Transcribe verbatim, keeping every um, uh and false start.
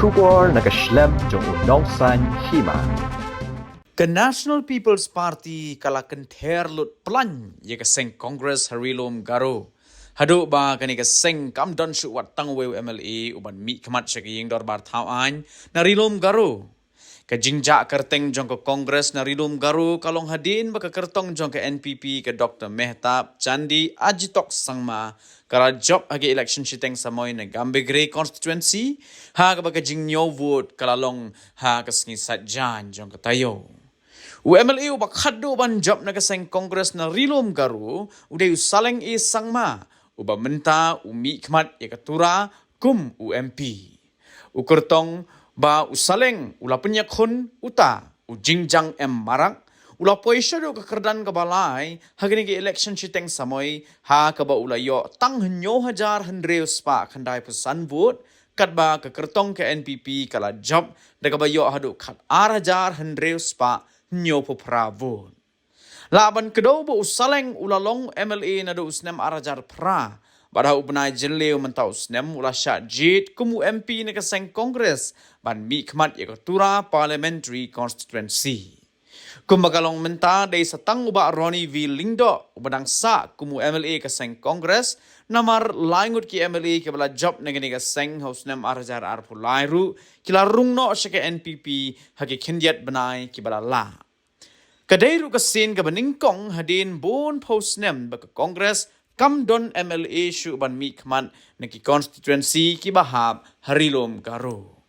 Khubor na ka shlem jong u nongsaiñ hima. Ka National People's Party ka la kynther lut plan ïa ka seng Congress ha Ri-lum Garo. Haduh ba kane ka seng kam don shuh wat tang uwei u M L A u ban mih khmat sha ka ïing dorbar thaw aiñ na Ri-lum Garo. Ka jingjah kyrteng jong ka Congress na Ri-lum Garo ka long hadien ba ka kyrtong jong ka N P P ka Doctor Mehtab Chandee Agitok Sangma ka la jop ha ka election shiteng samoi na Gambegre constituency, ha kaba ka jingñiew vote ka la long ha ka sngi Saitjaiñ jong ka taïew. U M L A uba khatduh ban jop na ka seng Congress na Ri-lum Garo u dei u Saleng A Sangma, uba mynta u mih khmat ïa ka Tura kum u M P. U kyrtong ba u Saleng u la pynïakhun uta u Jingjang M Marak u la poi shaduh ka kyrdan kaba lai ha kane ka election shiteng samoi, ha kaba u la ïoh tang hynñiew hajar hynriew spah khyndai phew san vote, katba ka kyrtong ka N P P ka la jop da kaba ïoh haduh khat ar hajar hynriew spah hynñiew phew phra vote. Lah ban kdew ba u Saleng u la long M L A naduh u snem ar hajar phra, bad ha u bnai Jylliew mynta u snem u la shah jied kum u M P na ka seng Congress ban mih khmat ïa ka Tura Parliamentary Constituency. Kumba ka long mynta dei sa tang u Bah Ronnie V Lyngdoh uba dang sah kum u M L A ka seng Congress, namar lai ngut ki M L A kiba la jop na kane ka seng ha u snem ar hajar arphew lai ruh ki la rung noh sha ka N P P ha ki khyndiat bnai kiba la lah. Ka dei ruh ka sien kaba nyngkong hadien bun phew snem ba ka Congress kam don M L A shuh ban mih khmat na ki constituency kiba hap ha Ri-lum Garo.